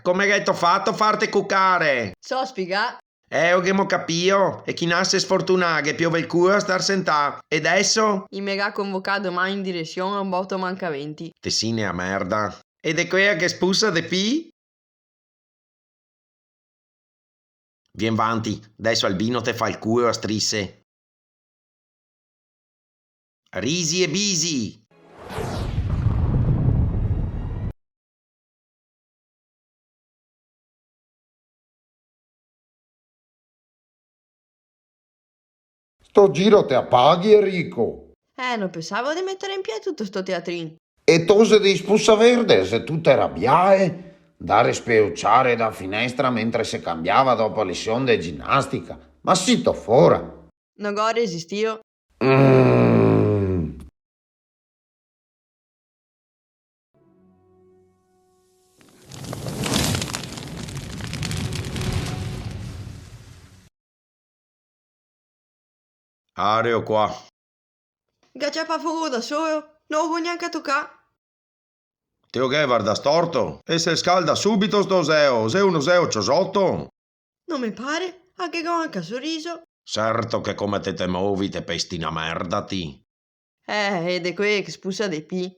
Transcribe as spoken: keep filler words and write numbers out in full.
Come gheto fato a farte cucare? So spiegà. Eh, o ghemo capìo, e chi nase sfortunà ghe piove el culo a star sentà. E deso? I me ga convocà doman in diresion a un boto manca venti. Te si ne a merda. E de quea che spusa de pi? Vien vanti, deso Albino te fa el culo a strise. Risi e bisi! Sto giro te a paghi, Enrico? Eh, no pensavo de meter in pie tuto sto teatrin. E tose de spusa verde, xe tute rabiae? Ndare speuciare da finestra mentre se cambiava dopo lesion de ginastica? Ma sito fora! No go resistìo. Mm. Areo qua. Ga ciapà fogo da solo, no lo go gnanca tocà. Te o ghe vardà storto? E se scalda subito sto zeo, xe uno zeo ciosoto. No me pare, anca go anca soriso. Certo che come te te movi te pesti na merda ti. Eh, e de quee che spusa de pi.